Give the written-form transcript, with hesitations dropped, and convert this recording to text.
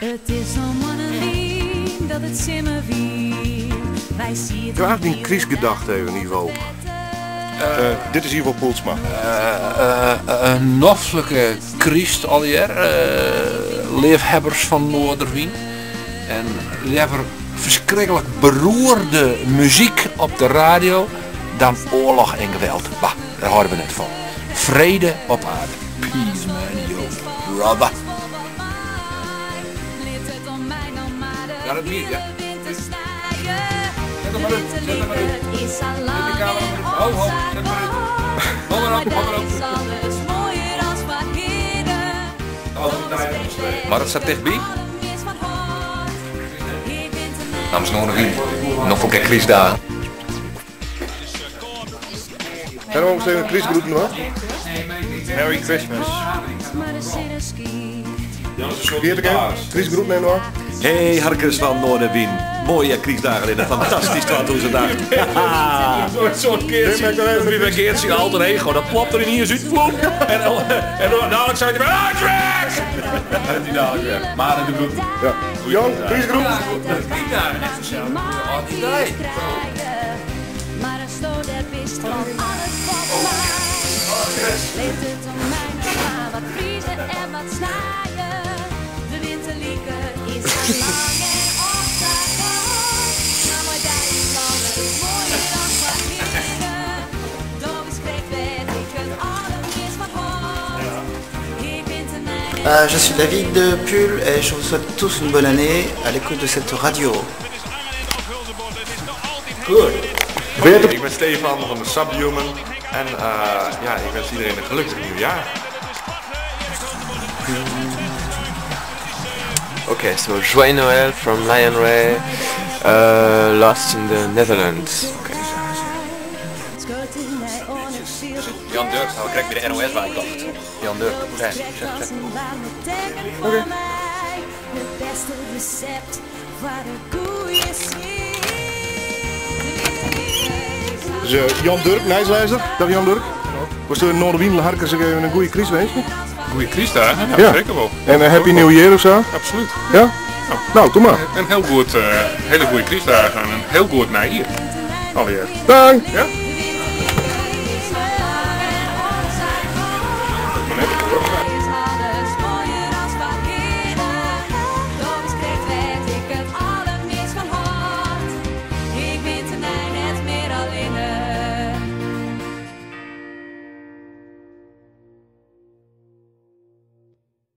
It is al moannen lyn dat it simmer wie. Wy sieten Graach dyn krystgedachte even, Ivo. Dit is Ivo Poelsma. In noflike kryst allegear, leafhebbers fan Noarderwyn. En leaver ferskriklik beroerde muzyk op de radio dan oarloch en geweld. Bah, dêr hâlde we net fan. Frede op aarde. Peace man, yo brother. Ja, dat wie it, ja. Set him mar út, set him mar út. Zet de kamera mar út. Ho, ho, set mar út. Hou mar op, hou mar op. Mar it sa tichtby? Namens Noardewyn, noflike krystdagen. En dan even krystgroeten hoor. Merry Christmas. Geert Krystgroeten en hoor. Hey harkers fan Noardewyn. Moaie krystdagen en in fantastysk 2008. Zo'n soort Geertje. Dat wie by Geertje alter ego. Dat plopt der yniens út. Floep. En, en dan dadelijk zei hij, ah, track! Dat is hij dadelijk weer. Maar de groeten. Ja. Jan, krystgroeten. Krystdagen, net gesellich. Goeie Maar een stoot wist van alles van mij. Leeft het om mij nog maar wat vriezen en wat snijden. De winterlieke is al lang en opgegaan. Maar mijn dag is alles mooier dan van heren. Dat is krekt wêr't ik it allermeast fan hâld. Ik bin tenei Je suis David de Pul et je vous souhaite tous une bonne année à l'écoute de cette radio. Goed. Ik ben Stefan van de Subhuman en ja, ik wens iedereen een gelukkig nieuwjaar. Okay, so Joyeux Noël from Lion Ray, lost in the Netherlands. Okay. Jan Durk, nou, ik bij de NOS waar ik dacht. Jan Durk, zeg, zeg, zeg. Oké. Het beste recept foar de goede sfear. Dus Jan Durk, nijslêzer. Dag Jan Durk. Was de Noardewyn harkers even in goede krystwinsk? Goede krystdagen, ja, Ja. zeker wel. En een Happy New Year of zo? Absoluut. Ja? Nou, doe maar. Een heel goed, hele goede krystdagen en een heel goed nieuwjaar. Allereerst. Dank! Ja?